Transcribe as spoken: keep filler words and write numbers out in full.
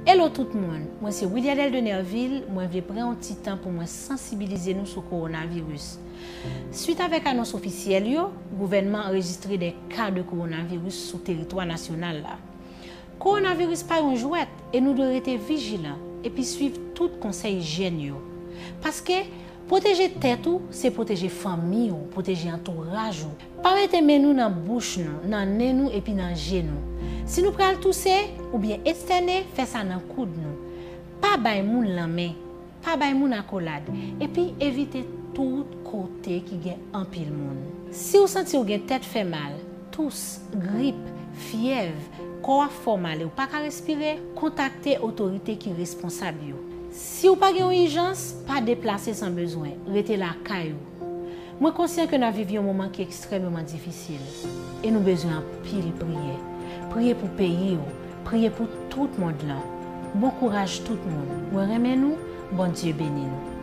Hello tout moun, mwen se Wiliadelle de Nerville, mwen vle pran yon ti tan pou mwen sansibilize nou sou kowonaviris. Swit avèk anons ofisyèl yo, gouvènman anrejistre de ka de kowonaviris sou teritwa nasyonal la. Kowonaviris pa yon jwèt e nou dwe rete vijilan epi swiv tout konsèy ijyèn yo. Paske pwoteje tèt ou se pwoteje fanmi w, pwoteje antouraj ou. Pa mete men nou nan bouch nou, nan nen nou epi nan je nou. Si nou pral touse oubyen estène, fè sa nan koud nou. Pa bay moun lanmen, pa bay moun akolad, epi evite tout kote ki gen anpil moun. Si w santi w gen tèt fè mal, tous, grip, fyèv, kò w ap fè w mal e w pa ka respire, kontakte otorite ki responsab yo. Si w pa gen yon ijans, pa deplase san bezwen, rete lakay ou. Mwen konsyan ke n ap viv yon moman ki ekstrèmeman difisil e nou bezwen anpil priye. Priye pou peyi w, priye pou tout mond lan. Bon kouraj tout moun. Mwen renmen nou. Bondye beni nou.